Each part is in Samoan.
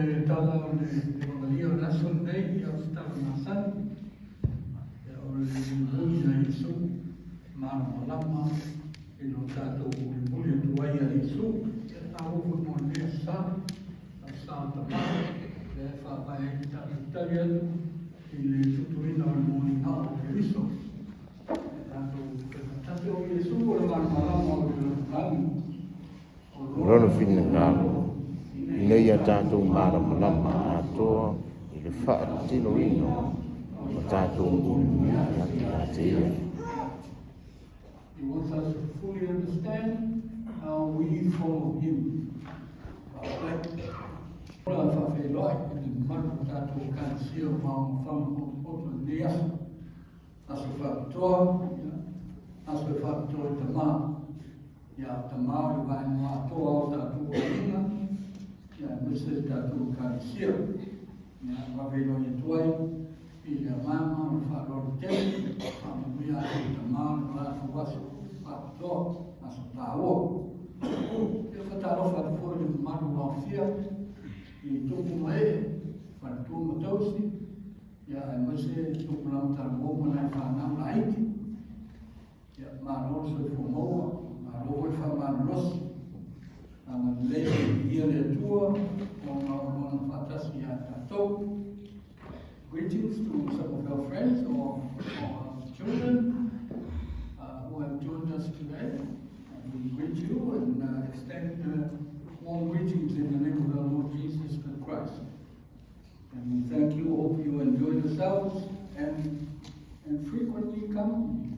le tala o le Evangeli o le aso lenei, ia o se tala masani, ia o le mulimuli ia Iesu, malamalama i lo tatou mulimuli atu ai ia Iesu. Ia taua foi mo lenei Aso Sa, Aso Sa o Tama, lea e faavae ai le tatou tali atu i le tutuina o le moliga o Keriso. Ia tatou fai faatasi o Iesu o le malamalama o le lalolagi. O lona finagalo, ina ia tatou malamalama atoa i le faatinoina o tatou mulimuli atu ia te ia. He wants us to fully understand how we follow him. Ora faafeiloai i le mamalu o tatou Ekalesia o Maogafaga Potopoto i lenei aso. Aso faapitoa, ia, aso e faapitoa i tamā. Ia, o tamā o le vaega atoa o tatou aiga, ia, aemaise le tatou Ekalesia. Ia, faafeiloai atu ai i le agaga o le faaaloalo tele, faamanuia atu i tamā lo latou aso faapitoa, aso taua. Ia, faatalofa atu foi i le mamalu aofia i tupu ma ee, faletua ma tausi, ia, aemaise tupulaga talavou ma nai fanau laiti. Ia, malo le soifua maua, malo foi le faamalolosi. Agalelei viia le Atua ona o lona faatasi ia tatou. Greetings to some of our friends or our children who have joined us today. And we greet you and extend warm greetings in the name of our Lord Jesus the Christ. And we thank you, hope you enjoy yourselves and frequently come.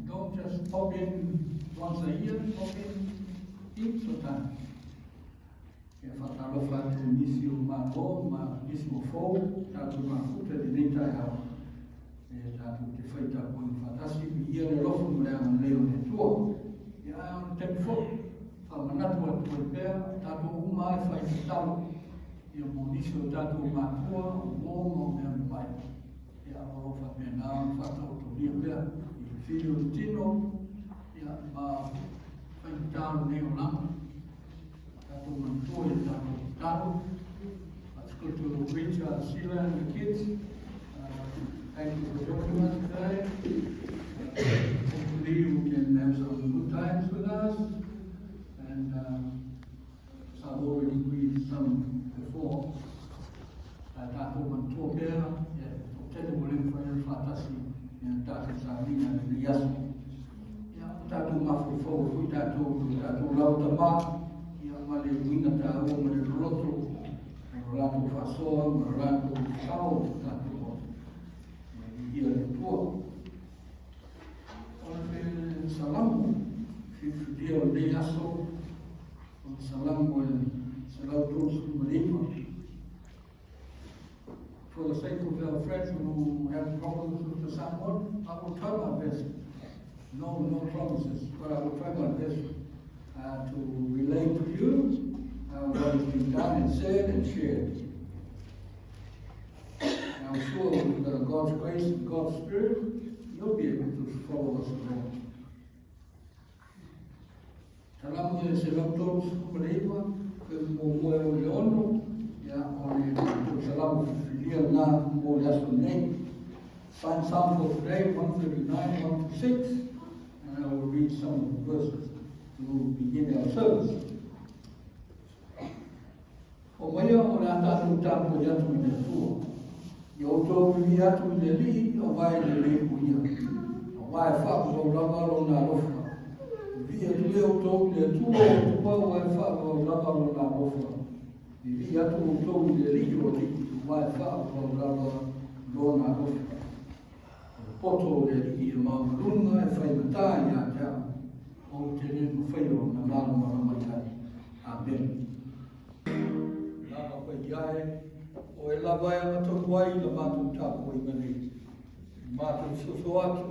Don't just pop in once a year, pop in heaps of times. Ia faatalofa atu i nisi o malo ma nisi o fou, tatou mafuta i lenei taeao. E tatou te fai tapuaiga faatasi, viia le alofa ma le agalelei o le Atua. Ia ae o le taimi foi, faamanatu atu ai pea, tatou uma lava e fai tatalo. Ia mo nisi o tatou matua, o uo ma o mea mai. Ia o lo o faapena ona faataotolia pea i le fili o le tino, ia ma faigata o lenei olaga. Tatou manatua i tatou tatalo. It's good to greet Sheila and the kids. Thank you for joining us today. Hopefully you can have some good times with us. And I've already greeted some before. Tatou manatua pea, ia, toatele ua le mafai ona faatasi i na tatou sauniga i lenei aso. Ia, o tatou mafaufau ai foi tatou i o tatou lava tamā, ia, ma le uiga taua ma le loloto o lo latou faasoa ma lo latou sao o tatou maota. Ia, viia le Atua. O le Salamo, filifilia o lenei aso, o le Salamo e 139. For the sake of our friends who have problems with the sound, I will try my best. No, no promises, but I will try my best to relay to you what has been done and said and shared. And I'm sure with God's grace and God's Spirit, you'll be able to follow us along. Salamo e 139, pe muamua e o le 6, ia, o le tatou salamo filifilia lena mo le aso nei. Sign Psalm for today, 139, 1 to 6, and I will read some of the verses to begin our service. O maia o le a tatou tapuai atu i le Atua. Ia outou vivii atu i le Alii, aua e lelei o ia. Aua e faavavau lava lona alofa. Vivii atu ea outou i le Atua o Atua, aua e faavavau lava lona alofa. Vivii atu outou i le Alii o alii, aua e faavavau lava lona alofa. O le poto o le Alii e maualuga e faigata ia te au, ou te le mafai ona malamalama i ai. Amene. Lava paia e, o oe lava e agatonu ai la matou tapuaiga nei. I matou soso atu,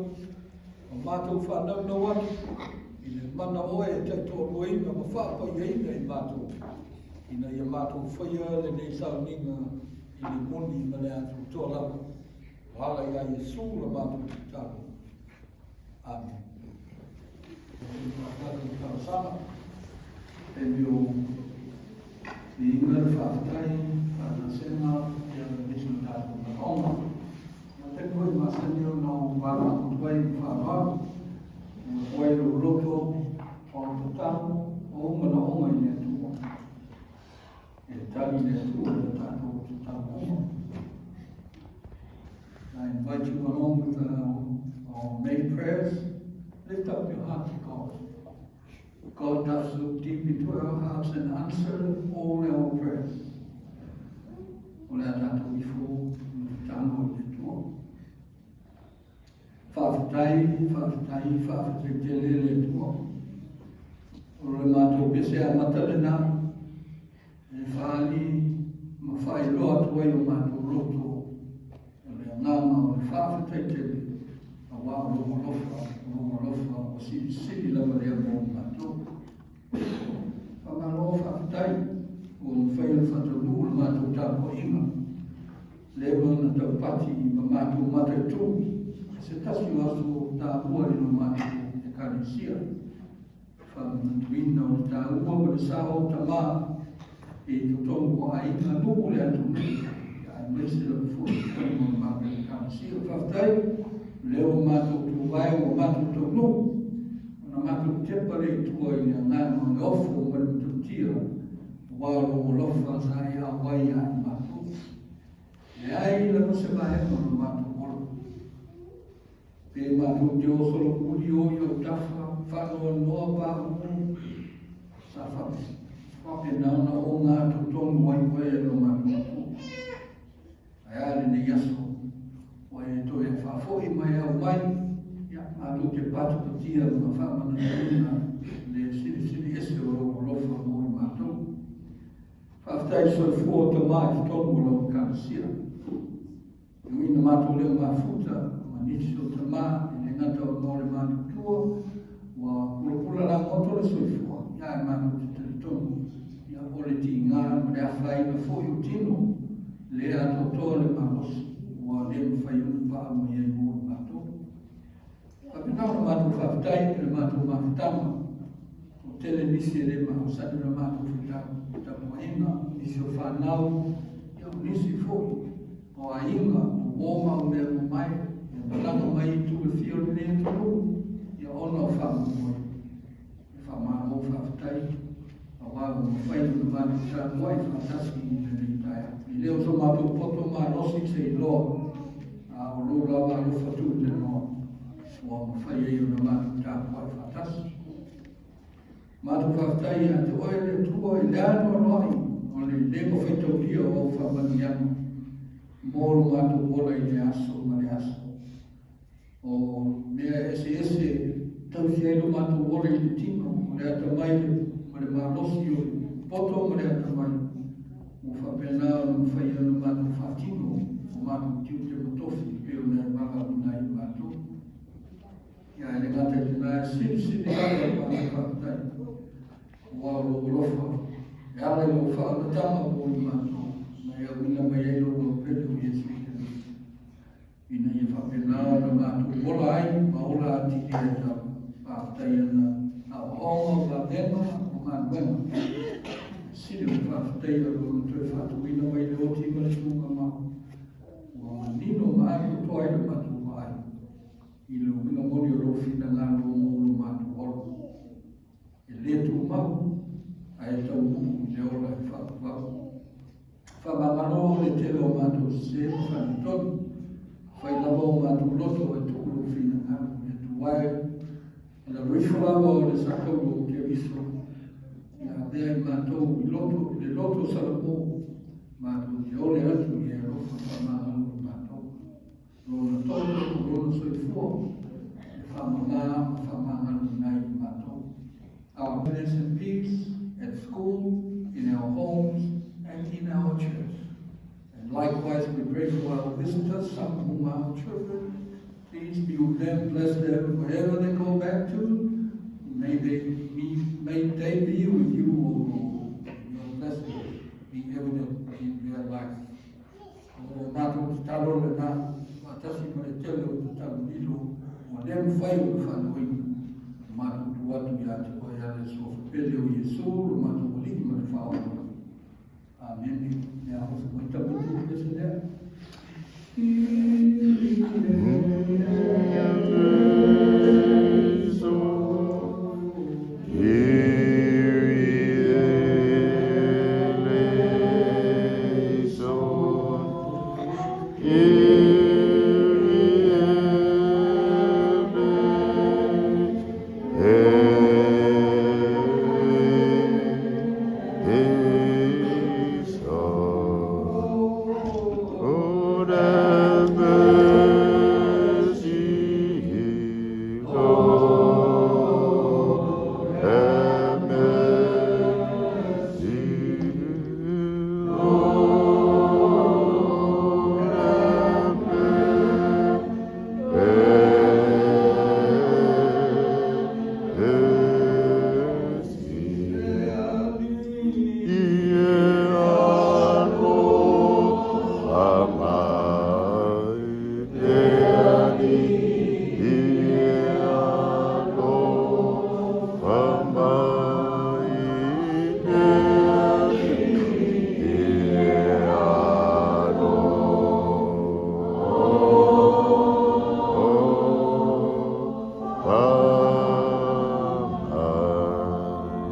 ma matou faanaunau atu, i le mana oe e taitoaluaina ma faapaiaina i matou, ina ia matou faia lenei sauniga i le moni ma le atoatoa lava. O ala ia Iesu la matou tatalo. Amene. Talosaga, e mea o viiga le faafetai, Faatasiga ia ma nisi o tatou manaoga. Ia, o le taimi foi masani ona ou valaau atu ai i le faaaloalo, e atu ai lou loto o au tatalo o ou manaoga i le Atua. E tali le Atua i a tatou tatalo uma. I invite you along with our main prayers. Lift up your heart to God. God does look deep into our hearts and answer all our prayers. O le a tatou ifo ma tatalo i le Atua. Faafetai, faafetai, faafetai tele le Atua. O le matou pese amata lena e faali ma faailoa atu ai o matou loto o le agaga o le faafetai tele auā o lou alofa, o lou alofa ua silisili lava lea mo matou. Faamalo faafetai ua mafai ona faataunuu le matou tapuaiga leva na taupati ma matou mataitu se tasi o aso taua i lo matou Ekalesia. Faamanatuina o le taua ma le sao o tamā i totonu o aiga, nuu, le atunuu, aemaise lava foi i totonu o le matou Ekalesia. Faafetai lea ua matou tuvae ua matou taunuu ona matou tepa lea i tua i le agaga o le ofo ma le matautia aua o lou alofa sa e auai ia i matou. Leai lava se vaega o le matou ola. Pe matou te o solomuli o i autafa, faanoanoa pauu, sa faapena ona oga totonu ai oe e lo matou Atua. Ae a lenei aso, ua e toe faafoi mai au mai, ia, matou te patupatia ma faamanatuina le silisili ese o lou alofa mo i matou. Faafetai i soifua o tamā i totonu o lau Ekalesia. E ui ina matou le o mafuta ma nisi o tamā e le gata ona o le matutua ua pulapula lagoto le soifua, ia ae matou te talitonu ia o le tiga ma le afaina foi o tino le atoatoa le malosi ua le mafai ona paau mai ai mo i matou. Faapena ona matou faafetai i le matou mafutaga. O tele nisi e le mausali o le matou tapuaiga, nisi o fanau, ia o nisi foi o aiga, o uo ma au mea mamae, ia malaga mai i itu e fia o lenei atunuu, ia ona o faamoemoe. E faamalo faafetai aua ua mafai ona matou tapuai faatasi i lenei taeao. E le o so matou poto malosi se iloa, a o lou lava alofa tuutenoa ua mafai ai ona matou tapuai faatasi. Matou faafetai ia te oe le Atua i le anoanoai o le le mafaitaulia o au faamanuiaga mo lo matou ola i le aso ma le aso. O mea eseese tausi ai lo matou ola i le tino, o le atamai ma le malosi o le poto ma le atamai, ua faapena ona mafai ai ona matou faatino o matou tiute ma tofi pei ona e valaauina ai i matou. Ia, e le gata i lena, e silisili lava le matou faafetai aua o lou alofa e ala i lou faaolataga mo i matou na e auina mai ai lou aupele o Iesu Keriso ina ia faapena ona matou ola ai ma ola atili ai lava. Faafetai ana aoaoga o vavega o galuega. E sili ona faafetaia lona toe faatuina mai le oti ma le tuugamau ua manino ma atoatoa ai le matou vaai i le uiga moni o lou finagalo mo lo matou ola. E le tumau ae taunuu i le ola e faavavau. Faamagalo le tele o matou sese ma faaletonu. Fai lava o matou loto e tuu lou finagalo e Atua e. I lalo ifo lava o le sakaulu o Keriso, ia avea i matou i loto, i le loto salamo, matou te ole atu i e alofa faamagalo i matou. Lona toto ma lona soifua e faamama ma faamagaloina ai i matou. Our goodness and peace at school, in our homes, and in our church. And likewise, we pray for our visitors, some of whom are our children. Please be with them, bless them wherever they go back to. May they be with you, O Lord. Your blessings be evident in their life. O matou tatalo lena, faatasi ma le tele o tatalo lilo, ua le mafai ona faanoina. O matou tu atu ia te oe e ala i le suafa pele o Iesu, lo matou Alii ma le Faaola. Amene. Ia oso mai tamaiti i le pese lea.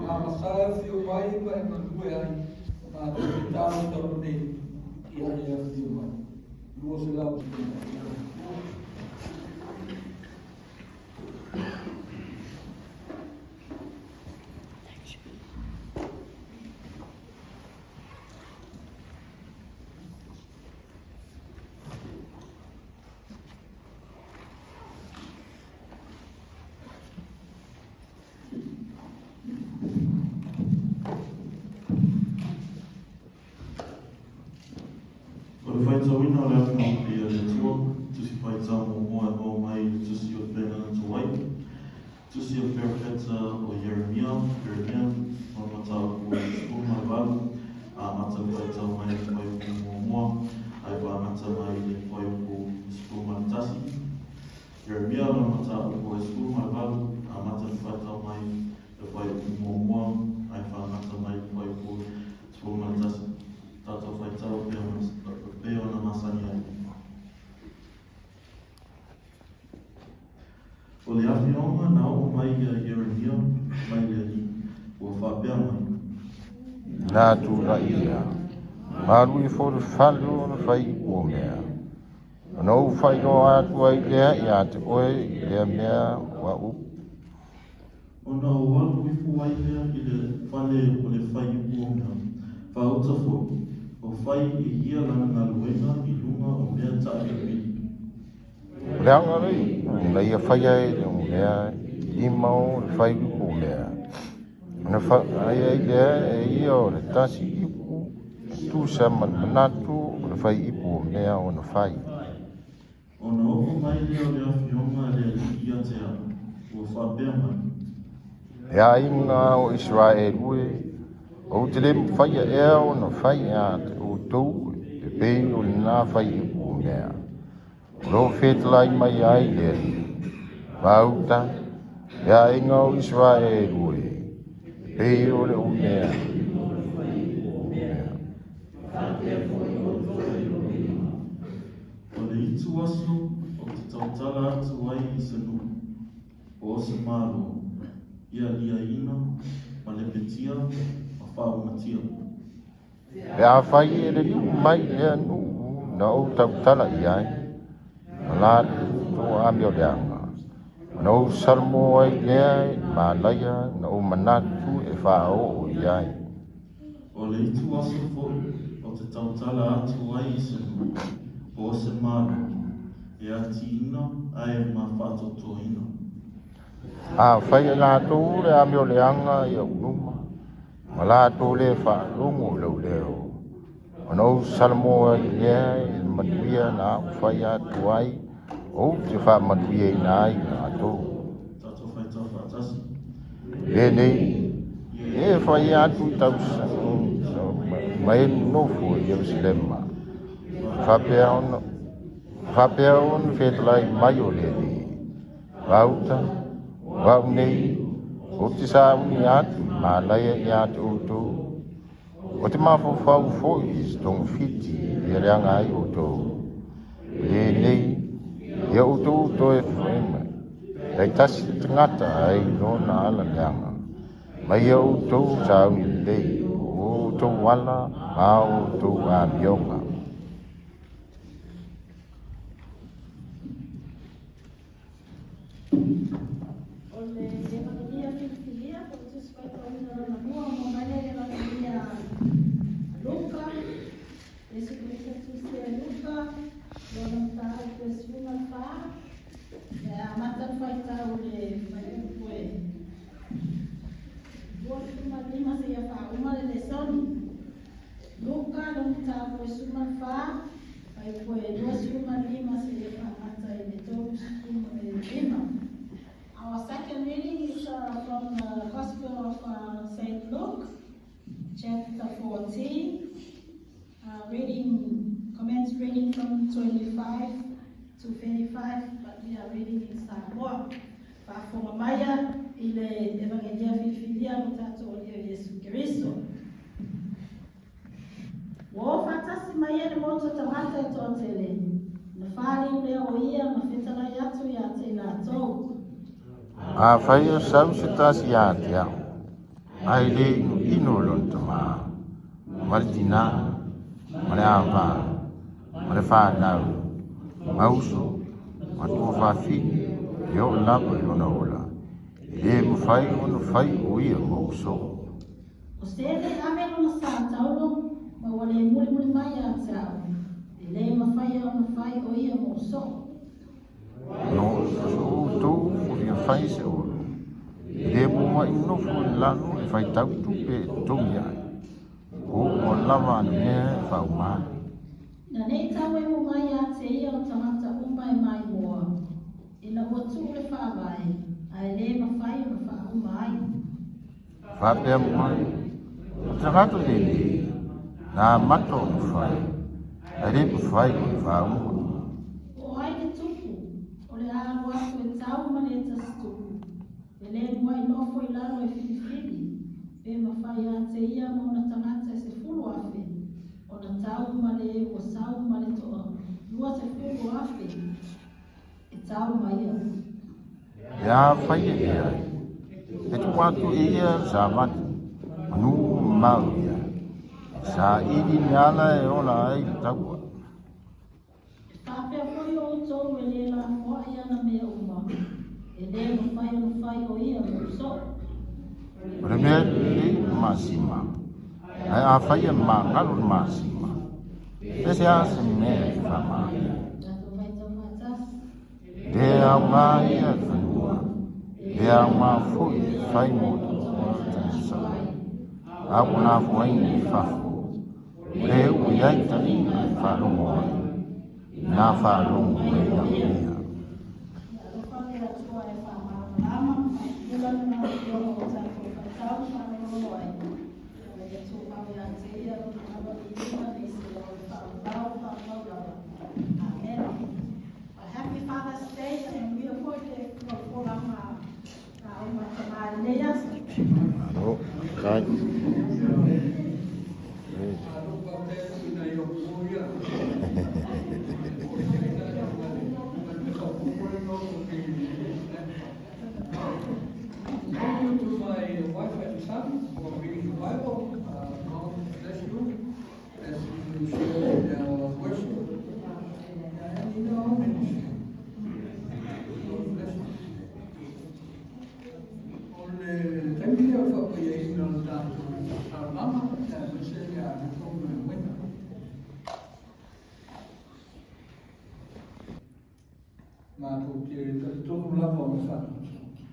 A Masae afio mai ma e galue ai, matou te talo talu nei, ia e afio mai. 200. O le faitauina o le Afioga Paia a le Atua, Tusi Faitau muamua e maua mai i le Tusi o le Penaga Tuai, Tusi o le Perofeta o Ieremia, Jeremia, ma le mataupu 18, amata le faitau mai i le fuaiupu muamua ae faagata mai i le fuaiupu 11. Ieremia lona mataupu 18, amata le faitau mai i le fuaiupu muamua ae faagata mai i le fuaiupu 11. Tatou faitau pei ona masani ai. O le afioga na oo mai ia Ieremia mai le Alii, ua faapea mai. Na tulai ia, ma alu ifo i le fale o le fai ipu o mea. Ona ou faailoa atu ai lea ia te oe i lea mea o au. Ona ou alu ifo ai lea i le fale o le fai ipu o mea, faauta foi, o fai e ia lana galuega i luga o mea taapilipili. O le aga le ipu na ia faia e le mea i lima o le fai ipu o mea. Ona fai ai lea e ia o le tasi ipu e tusa ma le manatu o le fai ipu o mea ona fai. Ona oo mai lea o le afioga a le Alii ia te au, ua faapea mai. E aiga o Isaraelu e, ou te le mafaia ea ona fai ia te outou e pei o lena fai ipu o mea. O lo o fetalai mai ai le Alii. Faauta, e aiga o Isaraelu e, e pei o le umea. O le itu aso ou te tautala atu ai i se nuu, po o se malo, ia liaina, ma lepetia, ma faaumatia. Pe afai e liliu mai lea nuu na ou tautala i ai, ma latou amioleaga, ona ou salamo ai lea i le malaia na ou manatu e faaoo i ai. O le itu aso foi ou te tautala atu ai i se nuu, po o se malo, e atiina ae mafaatotoina. Afai e latou le amioleaga i ou luma, ma latou le faalogo i lou leo, ona ou salamo ai lea i le manuia na ou fai atu ai, ou te faamanuiaina ai latou. Tatou faitau faatasi. Penei, e fai atu i tausaga ma e nofo i Ierusalema, faapea ona fetalai mai o le Alii. Faauta, o au nei, ou te sauni atu i malaia ia te outou. Ou te mafaufau foi i se togafiti ia leaga ai outou. O lenei, ia outou toe foi mai, taitasi le tagata ai lona ala leaga, ma ia outou sauni lelei o outou ala ma outou amioga. O le Evagelia filifilia po o le Tusi Faitauina lona lua ua maua mai lea i le Evagelia a Luka, Iesu Keriso Tusi a Luka, lona mataupu e 14, e amata le faitau i le fuaiupu e 25 seia faauma le lesoni. Luka, lona mataupu e 14, fuaiupu e 25 seia faamata i le 35. Our second reading is from the Gospel of St. Luke, chapter 14. Reading, commence reading from 25 to 35, but we are reading in Samoa. Faafofoga maia i le Evangelia filifilia a lo tatou Alii o Iesu Keriso. Ua o faatasi ma ia le motu o tagata e toatele, ona faliu lea o ia ma fetalai atu ia te i latou. Afai o sau se tasi ia te au, ae le inuinu lona tamā, ma le tinā, ma le ava, ma le fanau, ma uso, ma tuafafine, e oo lava i lona ola, e le mafai ona fai o ia mou soo. O se le ave lona sa taolo ma ua le mulimuli mai ia te au, e le mafaia ona fai o ia mou soo. No outou ua fia fai se olo, e le muai nofo i lalo e faitau tupe e totogi ai, po ua lava ana mea e faauma ai. Na nei tau e mo mai ia te ia o tagata uma e maimoa, ina ua tuu le faavae, ae le mafai ona faauma ai. Faapea mai, o le tagata lenei, na amata ona fai, ae le mafai ona faauma. Po o ai le tupu, o le a alu atu e tau ma le tasi tupu, e le muai nofo i lalo e filifili, pe mafai ia te ia ma ona tagata e 10,000, ona tau ma le ua sau ma le toa 20,000 e tau ma ia. E afai e leai, e tuu atu e ia le savali, manu mamao ia, e saili ni ala e ola ai le taua. E faapea foi outou e le lafoai ana mea uma, e le mafai ona fai o ia mou soo. O le mea lelei le masima, ae afai e magalo le masima, e se a se mea e faamaonia ai. Tatou faitau faatasi. Le aoga ia le fanua, le aoga foi e fai mo tagata a ua lafoaina i fafo, o le ua i ai taliga e faalogo ai, ina faalogo mai au mea. Ia alofa le Atua e faamalamalama tulaga afioga o tatou faitau faalogologo ai. Ina ia tumau ia te ia lona ava viiga nei seia o le faavavau faavavau lava. Amene. Well, happy Father's Day, ia manuia foi le folafolaga a lauga a tama i lenei aso. Malo, faafetai. Thank you to my wife and son for reading the Bible. God bless you as you share in our worship and in our ministry. God bless you. O le taimi lea o le faapaiaina o le tatou saunoaga, aemaise le amiotonu le uiga. Matou te talitonu lava ma faatuatutu.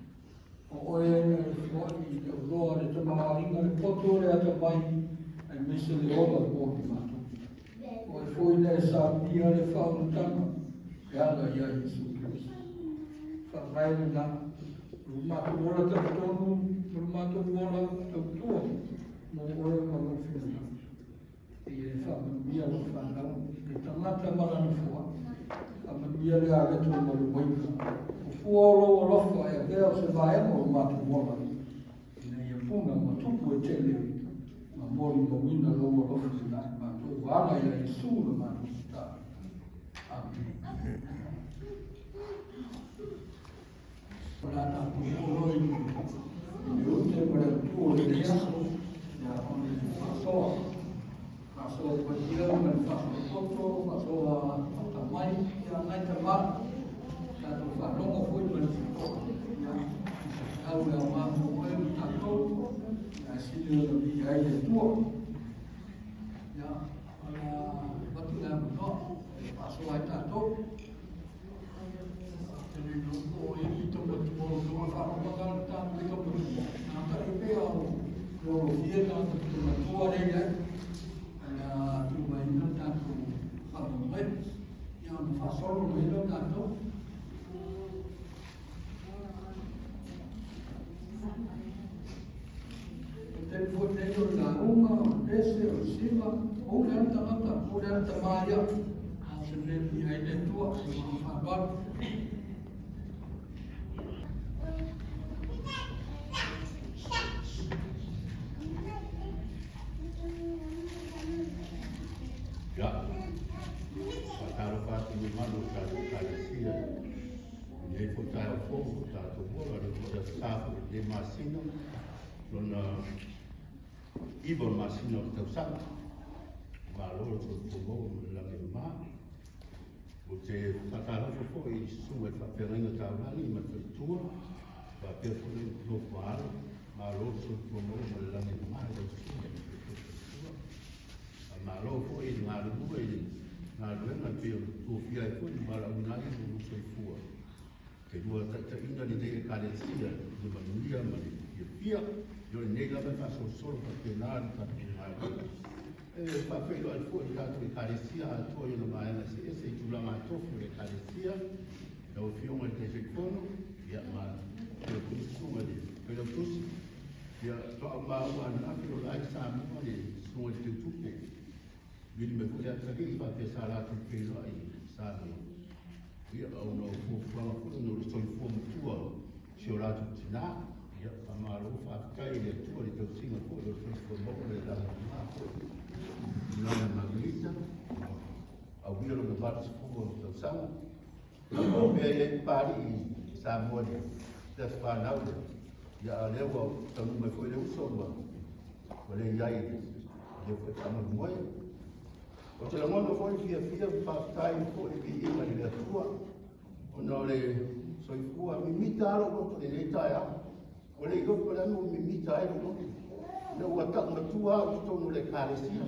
O oe na e foai i le oloa, le tamaoaiga, le poto, le atamai, aemaise le ola mo i matou. O oe foi na e saunia le faaolataga e ala ia Iesu Keriso. Faavae lena, o lo matou ola talitonu ma lo matou ola tautua mo oe ma lou finagalo. Ia e faamanuia lau fanau, le tagata ma lana fua. Faamanuia le areto ma le uaina. O fua o lou alofa e avea o se vaega o lo matou ola, ina ia puna ma tupu e tele ma Molimauina lou alofa ia i matou ua ala ia Iesu le matou tatalo. Amene. O le a tatou oo loa i le ute ma le autu o lenei aso, ia, o le faasoa, faasoa paia ma le faasoa poto, faasoa atamai, ia, nai tama, tatou faalogo foi ma le totoa, ia, se tau e aoga mo oe ma tatou, ia, e sili ona viia ai le Atua. Ia, o le a avatu le avanoa e faasoa ai tatou. Te le iloa po o ai pito matua o tou faalogo le tatou pito matua. Na tai pea o lolofia tagata pito matua lea i ai. O le a tuuaiina le tatou faamoemoe. Ia, ona faasolo mai lea o tatou. O le taimi foi lenei o le lauga, o le pese, o le siva, o le ala tagata, o le ala tama ia. A o se mea e viia ai le Atua, ma lona faaaloalo. Ia, faatalofa atu i le mamalu o tatou Ekalesia i lenei foi taeao fou o tatou ola, le foi aso Sa foi o lenei masina, lona 9 o le masina o le tausaga. Malo le soifua maua ma le lagi e mama. Ou te faatalofa foi i susuga i faafeagaiga taulagi ma le faletua, faapea foi le nofo a alo. Malo le soifua maua ma le lagi e mama i lau susuga ma le faletua. Malo foi i le galulue i le galuega e pei ona tofia ai foi ma valaauina ai lo soifua. Te lua taitaiina lenei Ekalesia i le manuia ma le fiafia. Ia o lenei lava e faasolosolo faapena le tatou galuega. E faafeiloai foi i le tatou Ekalesia atoa i ona vaega eseese i tulaga tofi o le Ekalesia. Lau Afioga i le Taitaifono, ia ma faapea foi le susuga i le Failautusi. Ia, faatoa maua ananafi o la e i Samoa le susuga i le Teutupe. Vili mai foi le atalii faapea sa latou feiloai i Samoa. Ia, ona o fuafuaga foi ona o le soifua matua o si o latou tinā. Ia, faamalo faafetai i le Atua i le tausiga foi o le soifua maua ma le lagi e mama foi. Tulaga i Margarita, aulia lona 80 o tausaga. O mea i ai Papalii i Samoa i le aso fanau lea. Ia, a o lea ua taunuu mai foi le uso ua le i ai i le foi faamoemoe. Ou te lagona foi le fiafia ma faafetai foi i le viiga i le Atua, ona o le soifua mimita lava lou loto i lenei taeao. Ua le iloa po o le a le mea ua mimita ai lou loto, ina ua tau matua au i totonu o le Ekalesia.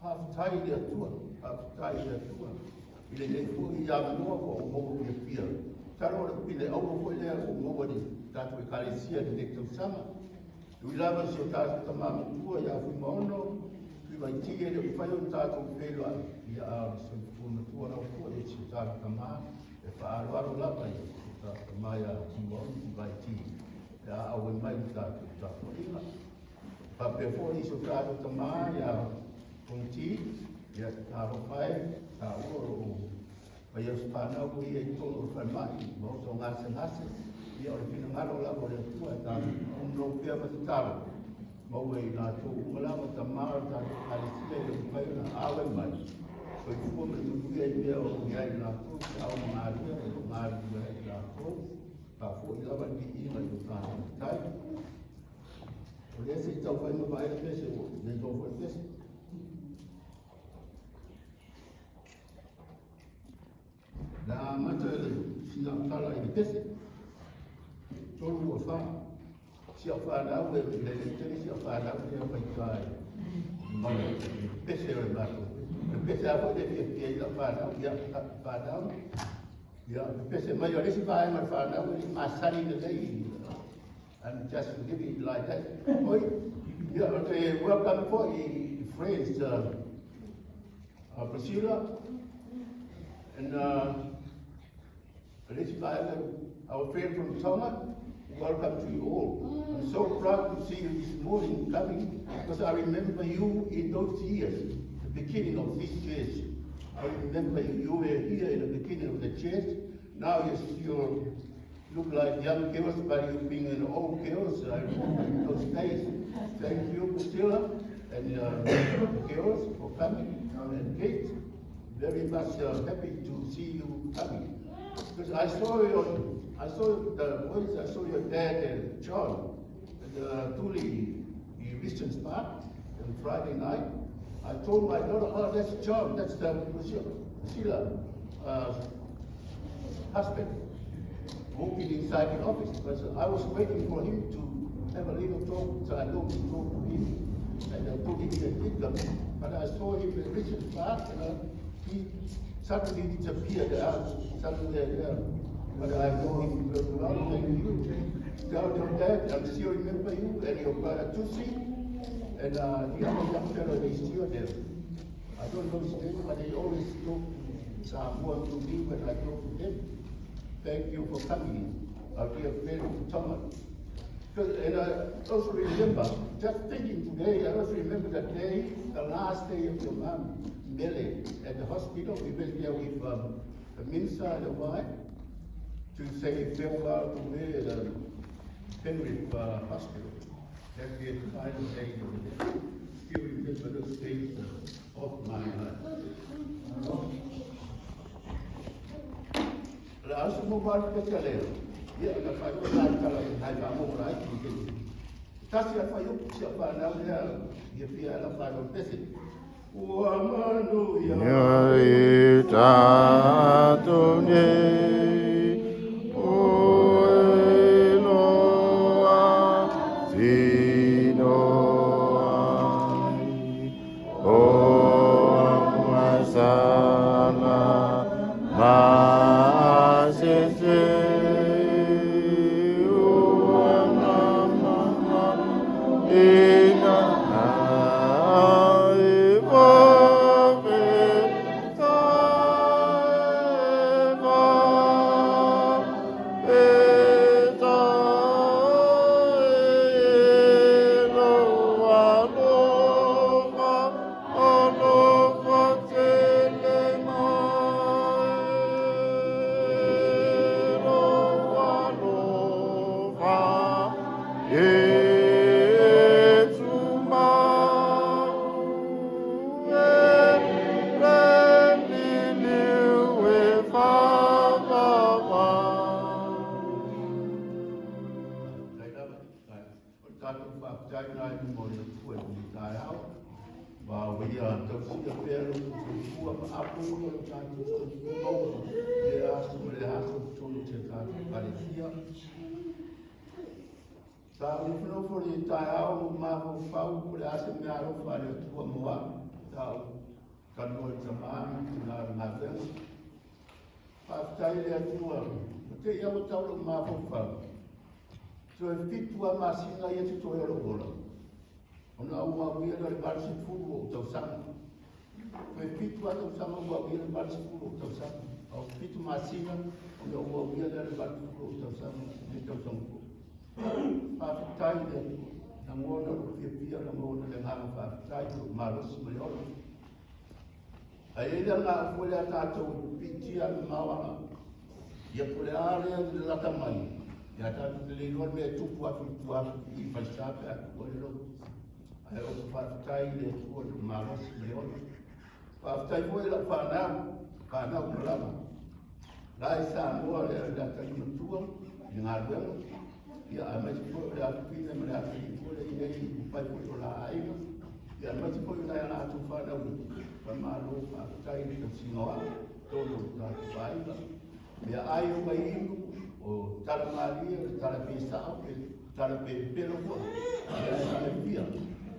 Faafetai i le Atua, faafetai i le Atua i lenei foi avanoa ua ou maua fiafia. Masalo o le pine auro foi lea ua ou maua i le tatou Ekalesia i lenei tausaga. E ui lava i si o tatou tama matua ia Fuimaono, Tuivaiti e le o mafai ona tatou feiloai, ia a o le soifua matua lava foi o si o tatou tama e faaaloalo lava i si o tatou tama ia Fuimaono Tuivaiti pe a auai mai i le tatou tapuaiga. Faapea foi i si o tatou tama ia Fonoti, ia talofa e, taua o lo o faia se fanau ua ia i totonu o le falemai ma oso gasegase, ia o le finagalo lava o le Atua e tatou ono pea ma tatalo maua i latou uma lava tama o le tatou Ekalesia e le mafai ona auai mai. Soifua ma le manuia i mea o lo o i ai i latou, se ao ma galuega o lo o galulue ai i latou, faafoi lava le viiga i lo tatou Matai. O lea se i tau fai ma vaai le pese, ua le iloa foi le pese. Na amata le sina tala i le pese. Tolu ua fa. Si au whanau e le le tele si au whanau e au whaitai. Ma le pese o le matou. Le pese a foi le fia fia i lau whanau, ia whanau. Ia, le pese mai o le isi vaega o le whanau e masani lelei. I'm just living like that. Oi, ia, o te welcome foi i friends, Priscilla and our friend from Tonga. Welcome to you all. I'm so proud to see you this morning coming because I remember you in those years, the beginning of this church. I remember you were here in the beginning of the church. Now you're Look like young girls, but you've been an old girls. I remember in those days. Thank you, Priscilla, and girls for coming, and Kate. Very much happy to see you coming. Because I saw the boys, I saw your dad and John at the Tuli in Richards Park on Friday night. I told my daughter, oh, that's John, that's the Priscilla husband, walking inside the office. But I was waiting for him to have a little talk, so I don't talk to him. And I put him in a pickup. But I saw him in Richards Park, and he suddenly disappeared suddenly there. But I know him very well, thank you. Tell your dad, I still remember you and your brother Tusi, and the other young fellow, they still there. I don't know his name, but they always talk to Samoa to me when I talk to them. Thank you for coming. I'll be a very Thomas. And I also remember, just thinking today, I also remember the day, the last day of your mom, Mele, at the hospital. We went there with the minister and the wife to say farewell to her at the Penrith Hospital. That was the final day of the day. Still remember those days of my life. La aso mo ba ke tele. Ia na fa o la tala hai ba mo ra ki ke. Tasi a fa yo si a fa na ia ia fia la fa no pese. Ua manu ia. Ia i tātou nei, o e loa, tino ai, o masana, masese, ua mama, ina ai vafe tae vafe tae loa alofa, alofa tele mai loa alofa e tumau e le liliu e whawawau. Tai lava. O tātou whakatau nai mo le Atua i le taeao. Ma o ia tausia pea lo soifua ma apo ia lo tātou soifua maua. Le aso ma le aso tonu te tātou ekalesia. Sa o nofonofo le taeao mo mafaufau po le a se mea alofa a le Atua mo au. Sa o talanoa i le tamā ma le tina o le galuega. Faafetai le Atua. O te ia ua tau lou mafaufau. Toe 7 lava masina ia totoe o lou ola. Ona ou auia lea o le 80 o ou tausaga. Toe 7 lava tausaga ou auia le 80 o ou tausaga. O 7 masina ona ou auia lea o le 80 o ou tausaga, lenei tausaga fou. Faafetai i le Atua. Lagona lou fiafia, lagona le agaga faafetai, lou malosi ma le ola. Ae i ai le agaga foi lea tatou e pipiitia mamao ala. Ia po o le a lea le lata mai, ia tatou te le iloa le mea e tupu atu i tua atu i Falesa pe a tuu ai le loto. Ae ou te faafetai i le Atua i lou malosi ma le ola. Faafetai foi i lau fanau, fanau uma lava. La i Samoa le atalii matua i le galuega, ia aemaise foi o le afafine ma le atalii foi lea i nei fai foi o la aiga, ia aemaise foi o nai a latou fanau. Faamalo faafetai i le tausiga o au, tonu o le tatou aiga. Mea ai o mai inu, o tala malie, o le tala pe sao, pe tala pe pepelo foi. Ia e fiafia.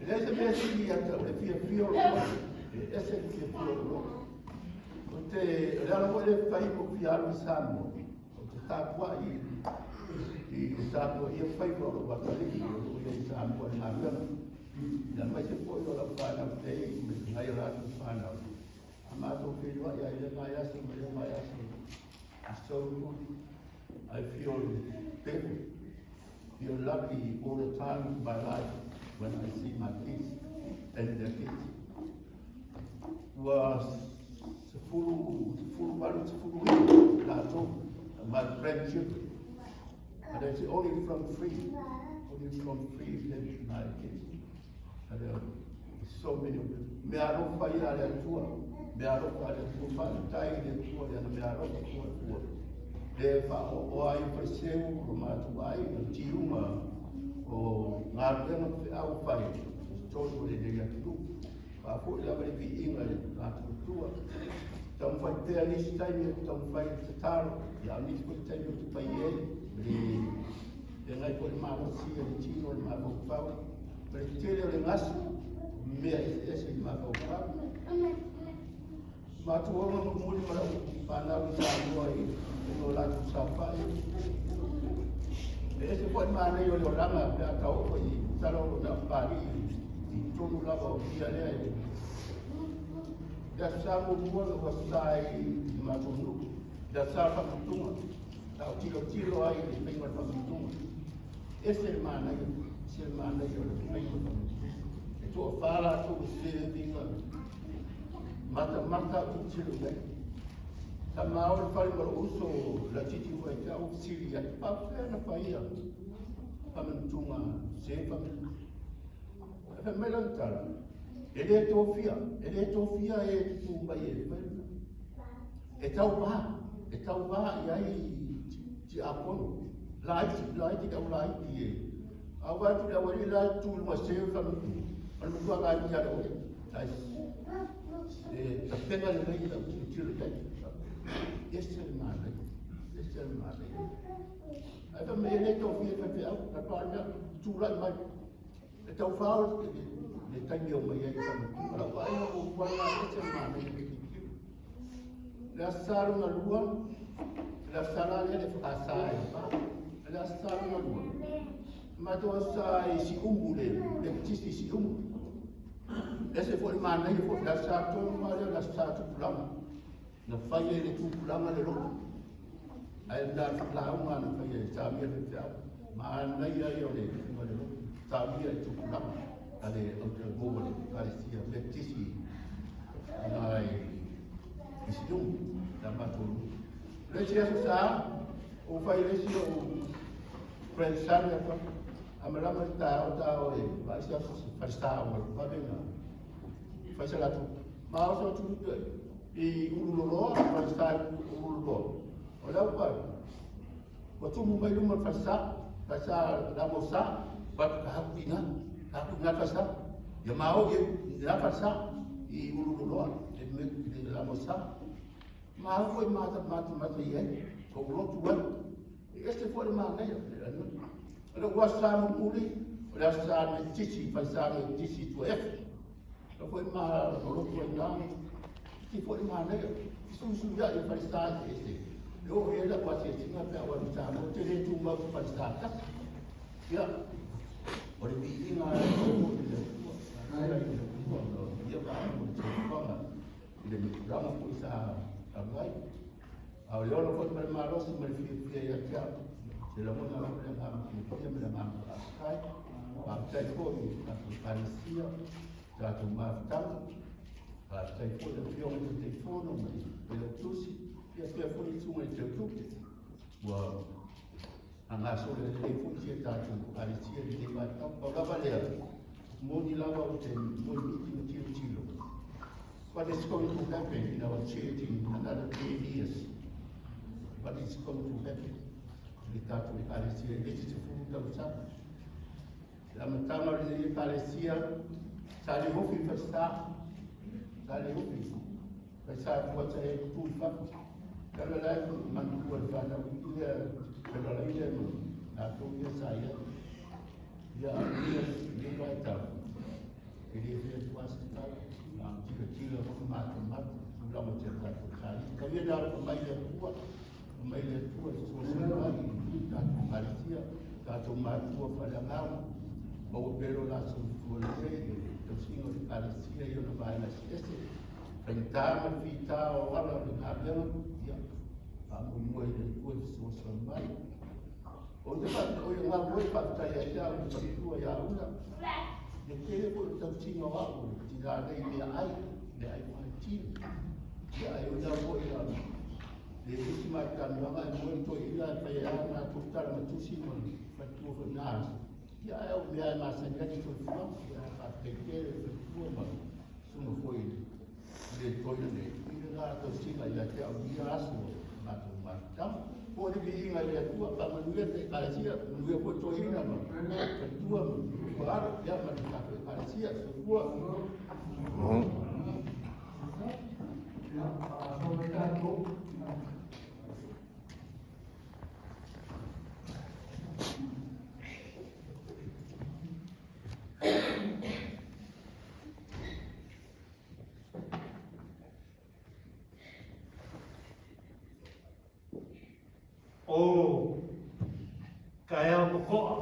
E leai se mea sili ia te au le fiafia o lou ola. E ese le fiafia o lou ola. O te, o le ala foi lea e fai ai lou fia alu i Samoa, ou te tapuai i le tapuaia faiva o lou atalii o lo o i ai i Samoa i le galuega. Ia aemaise foi o lau fanau tei ma nai o latou fanau. A matou feiloai ai i lea vaiaso ma lea vaiaso. It's so good. I feel better, feel lucky all the time in my life when I see my kids and their kids. Ua 18, 19 latou, my grandchildren. And they say only from free, only from free them United States. And there are so many of them. Mea alofa ia a le Atua, mea alofa a le Atua, faafetai i le Atua i ana mea alofa fuafua. Le faaoaoa ai Fariseu o matou aiga, tiuga o galuega ma feau fai i totonu o lenei atunuu. Faafoi lava le viiga i le tatou Atua. Taumafai pea nisi taimi ou te taumafai i le tatalo, ia a o nisi foi taimi ou te fai ai, le feagai foi le malosi a le tino, le mafaufau, ma le tele o le gasu, mea eseese i le mafaufau. Matou ola mulimuli ma lau fanau i Samoa i luga o latou saofai. E ese foi le manaia o le olaga pe a ta oo i masalo o lo o na o Papalii i totonu lava o ia lea i le Aso Sa muamua na ou Aso Sa ai i le matou nuu, le Aso Sa o le Faamanatuga, sa ou tilotilo ai i le faiga o le Faamanatuga. Ese le manaia, ese le manaia o le faiga o le Faamanatuga. E toafa latou e serve ina matamata ou tilotilo i ai. Sa ma o i le fale ma lou uso laitiiti foi ia te au, fesili i ai, e faapefea ona faia faamanatuga se faamanatuga? Ae fai mai lana tala, e le tofia, e le tofia e tutū mai e fai le E tauva, e tauva i ai tiakono, laiti, laiti le au laiti e. A ua atu le aualii la e tu i luga se faamanatuga, o le matua laiti lava o le ai e tapena lelei lau tilotilo i ai. Ese le manaia, ese le manaia. Ae fai mai e le tofia faifeau, na pau le mea, tulai mai. E taufao le taimi e omai ai i faamanatuga. Lau vaaiga muamua lena, ese le manaia o le tilotilo. Le Aso Sa lona lua, le Aso Sa la lea le FKS e fa. Le Aso Sa lona lua, matou Aso Sa i Siumu le Metotisi i Siumu. Ese foi le manaia foi le Aso Sa tonu lava lea o le Aso Sa Tupulaga. Na fai ai le tupulaga le lotu. Ae na lauga na fai e Samia Faifeau. Manaia ia o le faiga o le lotu. Samia i tupulaga a le Aotearoa le Ekalesia Metotisi i i Siumu, la matou nuu. O le isi aso sa, ua fai le isi ou grandson ia fa. A malama le taeao taeao e vaai se aso se falesa o vave na fai sa latou. Ma oso atu i Ululoloa, falesa i Ululoloa. O lau vaai, ua tumu mai luma le falesa, falesa la mosa, fatu ka haku ina, ka haku ina falesa. Ia ma o i la falesa i Ululoloa, le la mosa. Ma au foi mata mata mata i ai, ko lotu ai. E ese foi le manaia, o le ua sa mulimuli, o le aso sa Metotisi, falesa Metotisi tua efe. La foi ma lotu ai na, ti foi le manaia. Fesuisuiai e falesa eseese. E oo i ai lau asiasiga pe a ou alu i Samoa, ou te le tumau i se falesa tasi. Ia, o le viiga e oo i le Atua, faafetai i le Atua ona o ia vaega o le soifuaga i le tulaga foi sa alu ai. A o le ola foi ma le malosi ma le fiafia ia te au, se lagona lava le agaga fiafia ma le agaga faafetai. Faafetai foi i le tatou Ekalesia, tatou mafutaga. Faafetai foi i le Afioga i le Taitaifono ma le Failautusi, ia faapea foi le Susuga i le Teutupe ua faagasolo lelei foi si a tatou Ekalesia i lenei vaitau. Pau lava lea, moni lava ou te moemiti ma tilotilo. What is going to happen in our church in another 10 years? What is going to happen? I le tatou Ekalesia i le isi 10 tausaga. Le amataga o lenei Ekalesia, sa le ofi i falesa, sa le ofi i falesa tua sa e tu i fafo. Talu ai la e manatua le fanau iti lea, feloalai lea ma latou ia sa i ai. Ia, a o ia lenei vaitau, e le fai atu lava se tala, na ona tilotilo foi ma matamata i tulaga o si a tatou Ekalesia. Tau ia ina alofa mai le Atua, alofa mai le Atua e fesoasoani mai i tatou Ekalesia, tatou matua faaleagaga, maua pea lo la soifua lelei i le tausiga o le Ekalesia i ona vaega eseese, faigata ma le fita o ala o le galuega, ia, faamoemoe i le Atua e fesoasoani mai. O te o ia galue faafetai ia te au le faletua ia Ula, le tele foi o le tausiga o au o le tina nei meaai, meaai faatino. Ia ai o ina foi a Le se isi matalanoaga ae moe le toeaina ae fai ai lava le matou tala ma tusi ma faletua foi i na aso. Ia ae o mea e masani ai le soifuaga. Ia ae faafetai tele i le faletua ma susuga foi i le toeaina nei i le la tausiga ia te au i ia aso o le matou mafutaga. Foi le viiga i le Atua, faamanuia le Ekalesia, manuia foi toeaina ma faletua ma tuaalo, ia ma le tatou Ekalesia. Soifua. Ia, faagasolo tatou. O taeao totoa,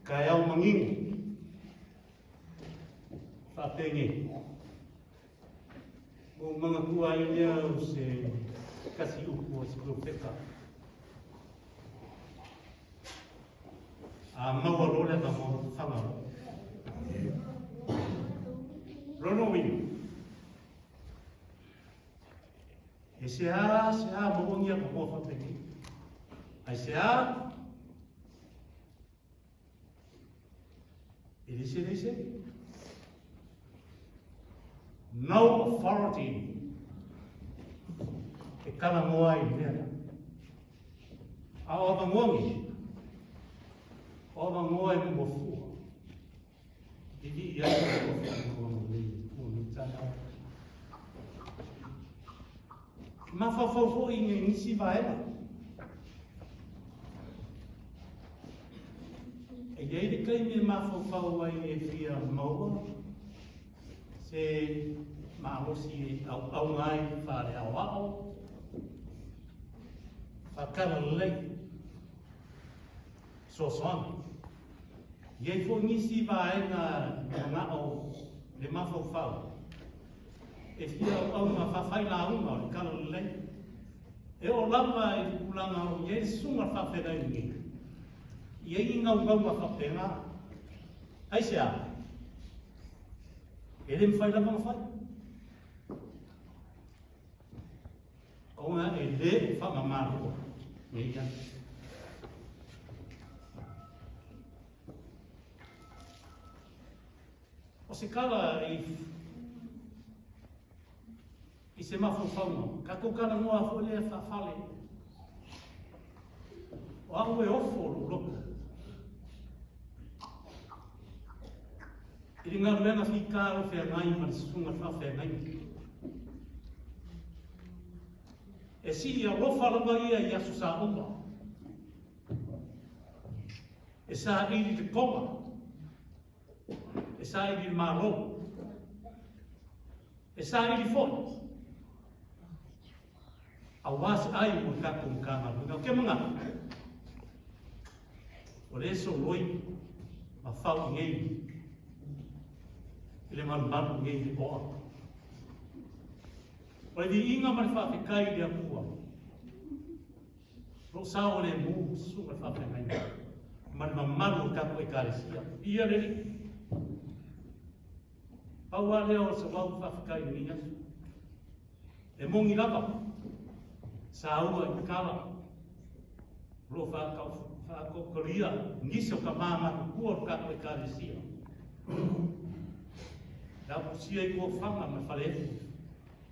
taeao manino, faapenei. Ua ou manatua ai lea o se tasi upu a se polofeta. A maua loa le avanoa, faga loa. Lona uiga, e seā seā maua ni avanoa faapenei. Aisea? E le se le se. No authority e talanoa ai i le mea lea. A o avanoa nei, o avanoa e maua fua. Vivii ai le Atua ma lenei Atua i lenei taeao. E mafaufau foi i nisi vaega. E i ai le taimi e mafaufau ai e fia maua se malosi e auauna ai faaleaoao, faatalalelei, fesoasoani. E i ai foi nisi vaega e manao le mafaufau e fia auauna faafailauga o le talalelei. E oo lava i le tulaga o i ai le susuga i le faafeagaiga nei, e i ai ni naunauga faapena. Aisea? E le mafai lava ona fai. Ona e le o faamama nei aso. O se tala i i se mafaufauga, tatou talanoa foi lea faafale. O au e ofo lou loto i le galuega fita o feagai ma le susuga faafeagaiga. E sii alofa lava ia i aso sa uma. E saili le koma. E saili le malo. E saili foi. Aua se ai mo le tatou Matagaluega. Ou te manatu, o lea e soloi ma fau i nei i le malumalu nei i le oa. O le viiga ma le faafetai i le Atua, o lo o saogalemu susuga i le faafeagaiga ma le mamalu o le tatou Ekalesia. Viia le Alii. Pau lava lea o se wau faafetai i lenei aso. E moni lava, saua i tala, o lo o faataotolia nisi o tama matutua o le tatou Ekalesia. Le aupusia i tuafaga ma le faleefu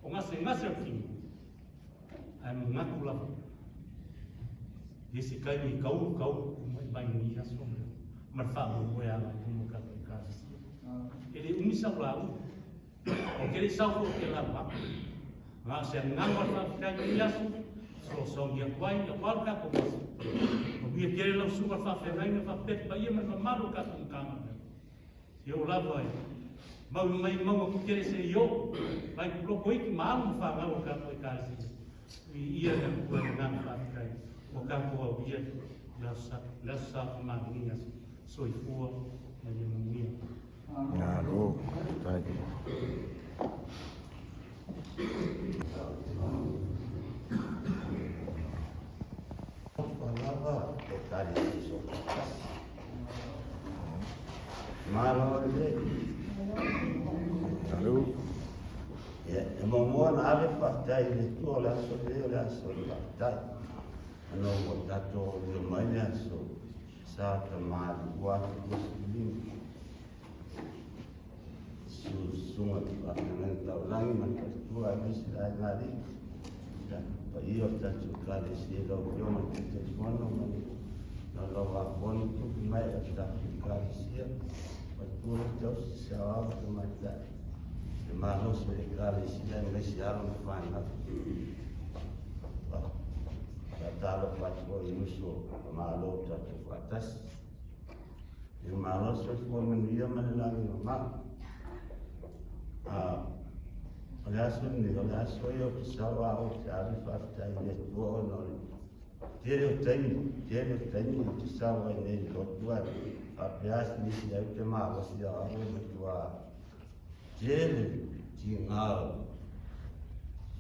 o gasegase o le tino, ae manatu lava i se taimi e taulu taulu mai mai lenei aso ma le faamoemoe agai i luma o tatou Ekalesia. E le umi sau lauga, ou te le i sau foi ou te lauga atu. Na o se agaga o le faafetai i lenei aso, fesoasoani atu ai aua lo tatou aso. Manuia tele lau susuga i le faafeagaiga faapea le paia ma le mamalu o le tatou Matagaluega. Se oo lava e mau mai mauga tetele seia oo mai loko iki ma alo ma fanau o le tatou Ekalesia. Viia le Atua i le agaga faafetai ua tatou aulia le aso sa faamanuia soifua ma ia manuia. Malo, faafetai. Lava Ekalesia Soofaatasi. Malo lelei. Malo. Ia, e muamua ona ave le faafetai i le Atua o le aso lenei o le aso o le faafetai. Ona ua tatou aulia mai le aso sa Tama 2025. Susuga i le Faafeagaiga Taulagi ma le Faletua aemaise le aiga alii. Ia, paia o le tatou Ekalesia i lau Afioga i le Taitaifono ma le Laulau-a-Fono, tupu ma ee o le tatou Ekalesia, faletua ma tausi, saoao ma tamaitai, le malosi o le Ekalesia aemaise alo ma fanau. Faatalofa atu foi i uso o Malo o tatou faatasi. Ia malo le soifua manuia ma le lagi mama. O le aso lenei, o le aso ia ou te sau a ou te ave faafetai i le Atua ona o le tele o taimi, tele o taimi ou te sau ai nei i le lotu ae faapea nisi ai ou te malosi a au e matua tele tiga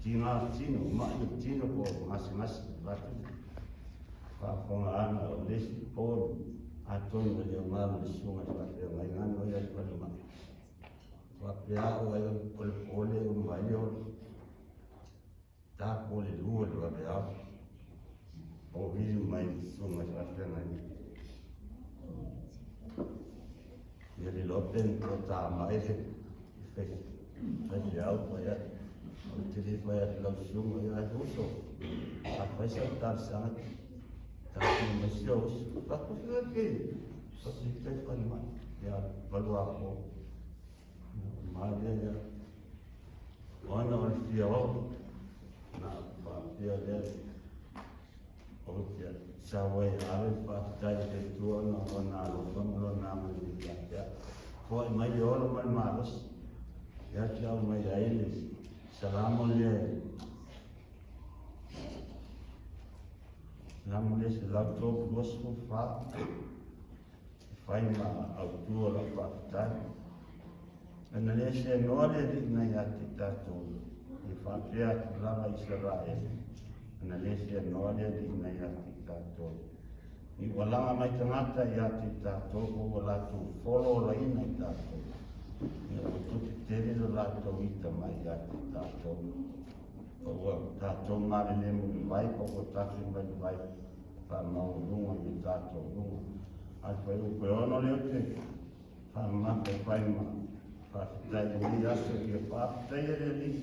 tiga tino, mai o tino po o gasegase vaeatu faafofoga o le isi po atonu e le o galo le susuga i le faafeagaiga no ia i falemai. Faapea au ai o le pole o mai o ta po le lua le vaveao o vili mai le susuga i le faafeagaiga. Ia le loa pe na ta mai le faifeau fai atu. Ou te le fai atu lau susuga ia ai uso. A fai sau talosaga taatia mai si ou uso. Faapefea ke faapefea falemai. Ia valuapo. Malia ia. Ona o le fia oo. Na faapea lea. Ou te sau ai ave le faafetai i le Atua ona o lona alofa ma lona agalelei ia te au. Foai mai le ola ma le malosi. Ia te au mai ai le salamo lea. Salamo lea 134. E fai ma autu o lau faafetai. Ana le seanoa le Alii na ia te tatou, e faapea atu lava Isaraelu, ana le seanoa le Alii na ia te tatou. I ua laga mai tagata ia te tatou po ua latou folo olaina i tatou. Ina ua tupu tele lo latou ita mai ia te tatou. Po ua tatou malelemo i vai, po ua tafe mai le vai faamaualuga i o tatou luga. A le fuaiupu e 6 lea ou te faamamafa e fai ma faafetai i lenei aso ia faafetaia le Alii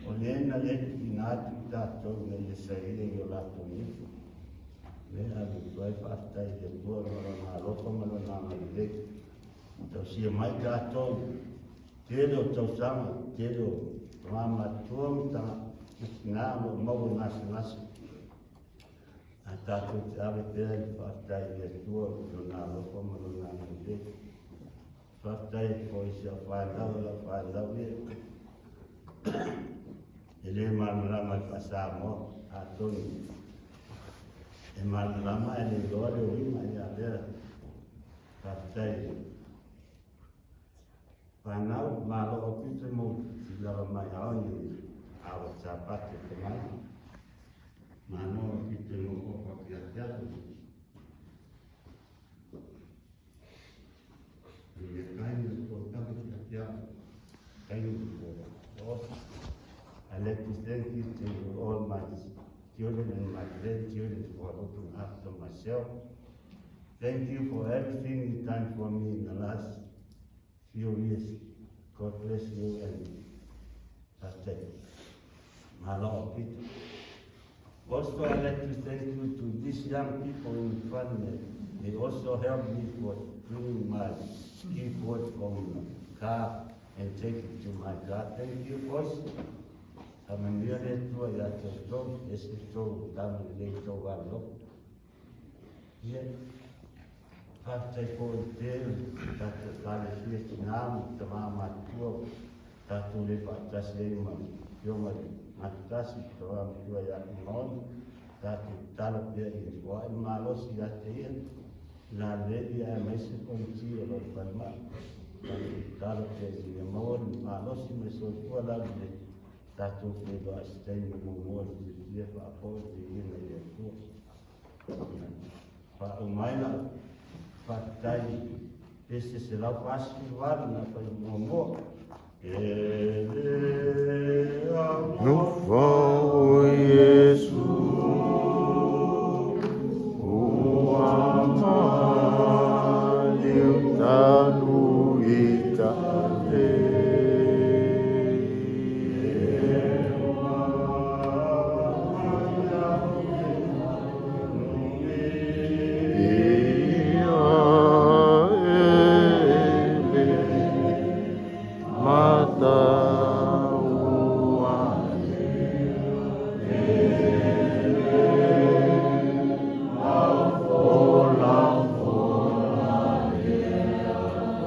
o le na le tuuina atu i tatou ina ia saia i o latou nifo. Lea ave atu ai faafetai i le Atua ma lona alofa ma lona agalelei. Tausia mai tatou tele o tausaga, tele o tama matutua ma tina o lo o maua i gasegase. Ae tatou te ave pea i le faafetai i le Atua i Lona alofa ma Lona agalelei. Faafetai foi i si au fanau o lau fanau ia e le malamalama i le faa-Samoa, atonu e malamalama ae le iloa le uiga ia lea. Faafetai fanau, malo aupito mo lava mai ao i awa sapate te mai. Malo aupito mo ofa kia te atu. Ia kai o tama kia te atu. Kai o I'd like to thank you to all my children and my grandchildren for looking after myself. Thank you for everything you've done for me in the last few years. God bless you and faafetai. Malo aupito. Also, I'd like to thank you to these young people in front. They also helped me for bringing my keyboard from the car and take it to my car. Thank you, boys. Faamanuia le Atua ia te outou, ese tou tama lelei tou alolofa. Ia, faafetai foi i tele tatou Ekalesia tinā ma tamā matutua tatou le faatasi ai ma Afioga i le Gatasi, Tamā Matua ia Fugaono, tatou tatalo pea ia foai le malosi ia te ia, lalelei aemaise fonoti o lo o i falemai. Tatou tatalo pea ina ia maua le malosi ma le soifua laulelei, tatou feiloai se taimi muamua i le fiafia faafoi le viiga i le Atua. Faauma ai lau faafetai i pese 148 na fai muamua. Nofo o Iesu ua maliu talu i tale. Ia ele mataua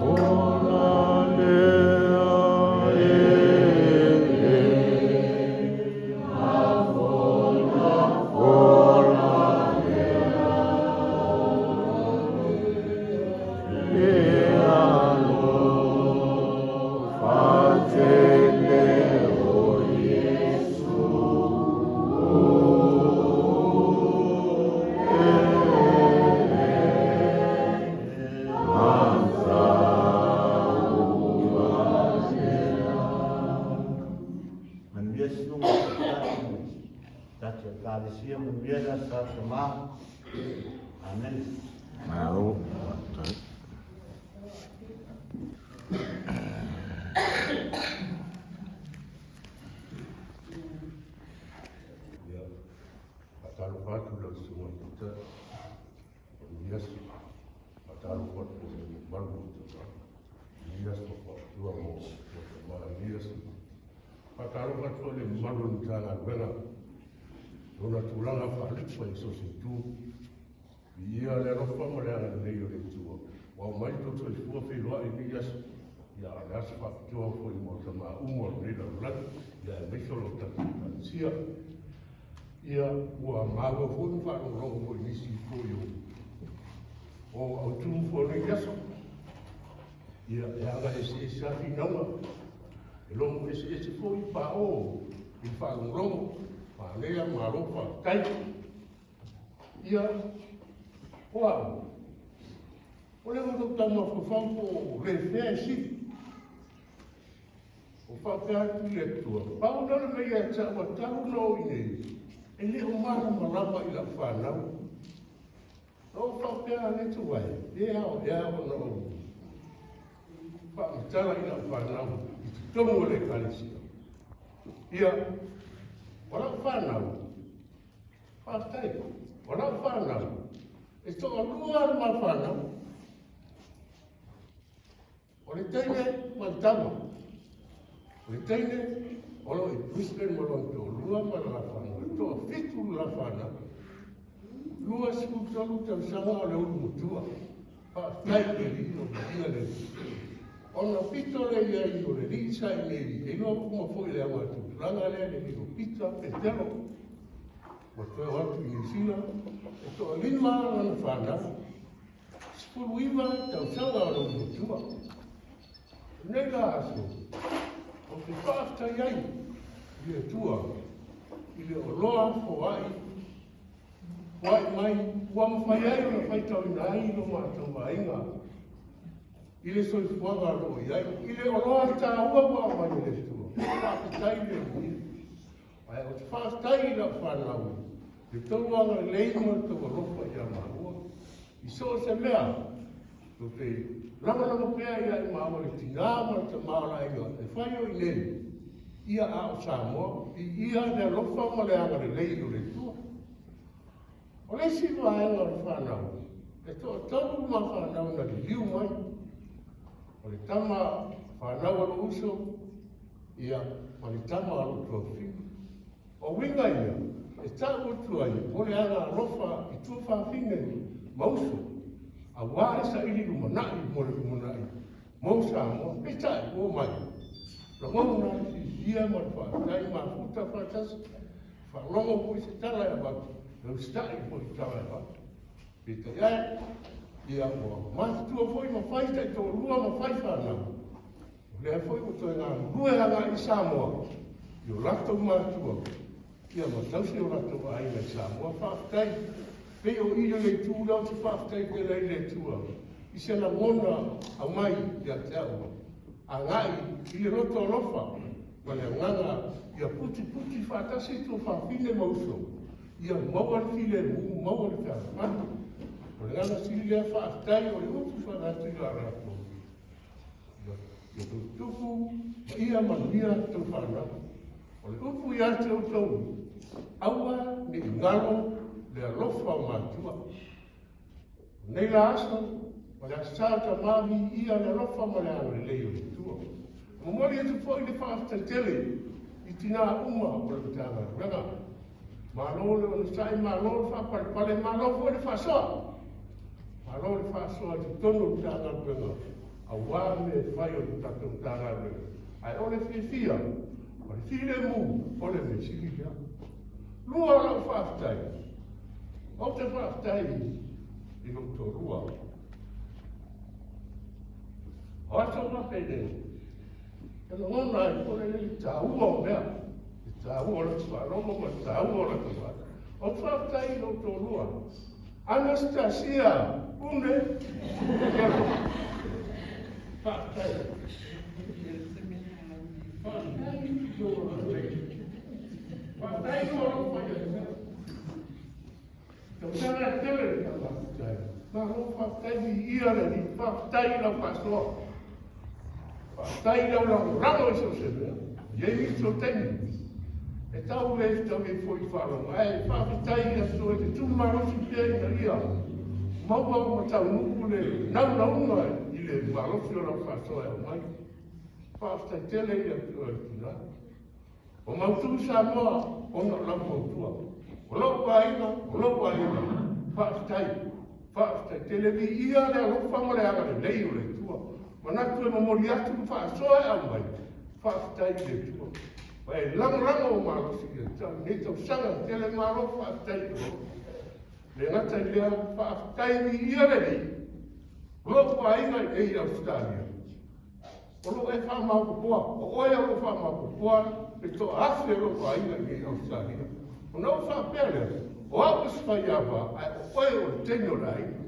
ola ola lea ele ola lea alofa tele o Iesu ele mataua. Manuia susuga i taitai ma tatou Ekalesia, manuia le Aso Sa Tama. Amene. Malo. Ia, faatalofa atu lau susuga i le Taitai o lenei aso. Faatalofa atu foi i le mamalu o lenei aso faapitoa mo tama i lenei aso. Faatalofa atu foi i le mamalu o le Matagaluega i ona tulaga faalipa i so o se itu. Viia le alofa ma le agalelei o le Atua ua aumai lo outou soifua feiloai i lenei aso. Ia, o le aso faapitoa foi mo tama uma o lenei lalolagi, ia aemaise o lo tatou Ekalesia. Ia, ua maua foi ma faalogologo foi i nisi foi o autu foi o lenei aso. Ia, e aga eseese lava finauga, e logo eseese foi paʻō i le faalogologo. Manaia, malo faafetai. Ia, o au, o lea ua ou taumafaufau po o le fea e sili. O faapea atu i le Atua, pau lea o le mea ia te au a talu ona oo i nei, e le o malamalama i lau fanau. Na ou faapea le Atua e, e ao ea ona ou faamatala i lau fanau i totonu o le Ekalesia. Ia, o lau fanau, faafetai, o lau fanau, e toalua le ma fanau. O le teine ma le tama. O le teine, o lo o i Brisbane ma lona toalua ma le la fanau. E toafitu le la fanau. 23 tausaga o le ulu matua. Faafetai i le Alii o viia le Alii. Ona pito lea i ai o le alii sa i nei, e iloa uma foi le augatupulaga lea le alii o Pita, Petero. Ua toe o atu i Niu Sila, e toalima lana fanau. 19 tausaga o le ulu matua. Lenei la aso, ou te faafetai ai i le Atua i le oloa foai foai mai ua mafai ai ona faitauina ai lo matou aiga i le soifuaga o lo o i ai, i le oloa taua ua aumai e le Atua. Faafetai i le Alii. Ae ou te faafetai i lau fanau i le tou agalelei ma le tou alofa ia maua i so o se mea. Tou te lagolago pea ia i maua le tinā ma le tama o le aiga e fai o i nei, ia a o Samoa, viia le alofa ma le agalelei o le Atua. O le isi vaega o le fanau, e toatolu ma fanau na liliu mai. O le tama fanau a lou uso, ia, ma le tama a lou tuafafine. O uiga ia, e tau atu ai o le aga alofa i tuafafine ma uso, auā le saili lumanai mo le lumanai mo Samoa. Peitai, ua omai, lagona le fiafia ma le faafetai mafuta faatasi, faalogo foi se tala e avatu, e usitai foi i tala e avatu. Peitai ane, ia ua matutua foi ma fai taitoalua ma fai fanau. O lea foi ua toe galulue agai i Samoa i o latou matua, ia ma tausi o latou aiga i Samoa. Faafetai, pei o i le itu lea ou te faafetai tele ai i le Atua i se lagona aumai ia te au. Agai i le loto alofa ma le agaga ia putiputi faatasi tuafafine ma uso, ia maua le filemu, maua le fealofani. O le agaga sili lea faafetai o le upu faavatu ia latou. Ia tutupu ma ia manuia tou fanau. O le upu ia te outou, aua ne i galo le alofa o matua. O nei la aso, o le Aso Sa o Tama, viia le alofa ma le agalelei o le Atua. E momoli atu foi le faafetai tele i tinā uma o le Matagaluega. Malo le onosai, malo le faapalepale, malo foi le faasoa. Malo le faasoa i totonu o le Matagaluega, aua mea e fai o le tatou Matagaluega. Ae o le fiafia, o le filemu, o le mea sili lea. Lua lau faafetai, ou te faafetai i lou toalua. O aso faapenei, e lagona ai foi le taua o mea, le taua o lata faalogo ma le taua o lata vaai. Ou te faafetai i lou toalua, Anastasia Pune Kelo. Faafetai. Faafetai i lou alofa. Faafetai i lou alofa ia te au. Tausaga e tele le faafetai. Malo faafetai viia le Alii. Faafetai i lau faasoa. Faafetai i lau lagolago i so o se mea. E i ai nisi o taimi e tau le fetaui ai foi i faalogo, ae faafetai i Atua i te tumalosi pea ina ia maua ma taunuu le naunauga i le malosi o lau faasoa e aumai. Faafetai tele i Atua i tina. Ua mautu Samoa ona o lau fautua. O lou aiga, o lou aiga. Faafetai, faafetai tele. Viia le alofa ma le agalelei o le Atua. Manatu e momoli atu le faasoa e aumai. Faafetai i le Atua. Ua e lagolago o malosi i le tau nei tausaga tele malo faafetai i le Le gata i lea, faafetai viia le Alii. O lou aiga i nei i Ausetalia. O lo o e faamaopoopoa, o oe o lo o faamaopoopoa le toaafe o lou aiga i nei Ausetalia. Ona ou faapea lea, o au o se faiava, ae o oe o le teine o le aiga.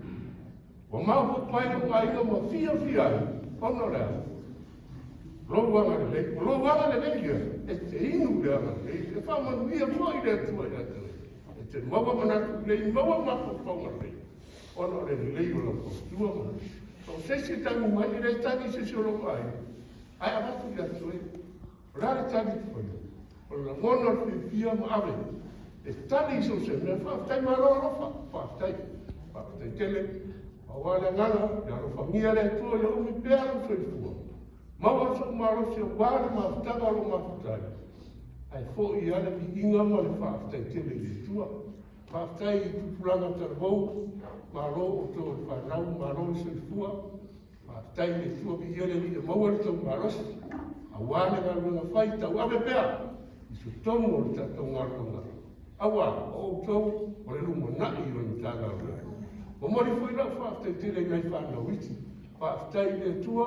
Ua maopoopo ai lou aiga ma fiafia ai, ona o le a? Lou agalelei, o lou agalelei lea, e te inu i le agalelei, e faamanuia foi le Atua ia te oe. E te maua manatu lelei, maua mafaufauga lelei, ona o le lelei o lau fautua ma o se isi e tagi mai, e le tagi i se isi o lou aiga, ae avatu ia te oe. O le a le tali e te faia? O le lagona o le fiafia ma ave e tali i so o se mea. Faafetai malo alofa, faafetai, faafetai tele. Aua le agaga, ia alofagia le Atua ia umi pea lou soifua. Maua sou malosi aua le mafutaga o lou mafuta ai. Ae foi lava le viiga ma le faafetai tele i le Atua. Faafetai i tupulaga talavou, malo outou e fanau, malo le soifua. Faafetai i le Atua, viia le Alii e maua le tou malosi. Aua le galuega fai, tauave pea i totonu o le tatou galuega. Aua, o outou o le lumanai o le Matagaluega. Momoli foi lau faafetai tele i nai fanau iti. Faafetai i le Atua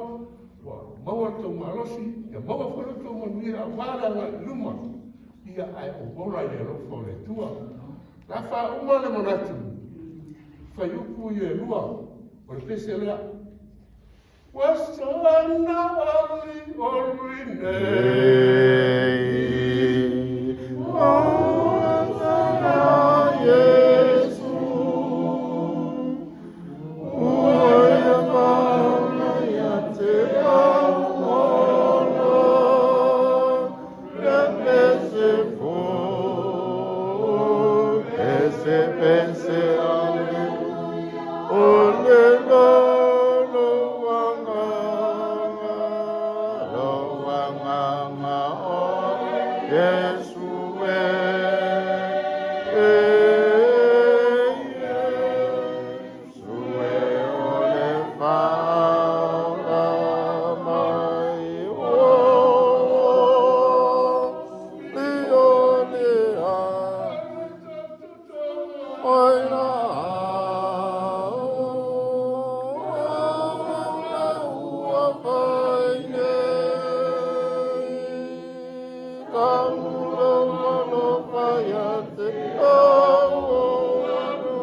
ua maua le tou malosi, ia maua foi lo outou manuia aua le agai i luma. Ia ae ou ola i le alofa o le Atua. La faauma le manatu, fuaiupu ia e lua o le pese lea. Ua sana oli oli nei. Hosanna Jesu, ua ia mauna ia te au ona, le pese fou, pese pese ale, o le lolo wanganga, lo wanganga o Jesu e, e, Jesu e o le whakamai o, li o le a, oi la ua fai nei, Taulo alofa ia te au o anu,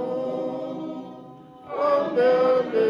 a mea le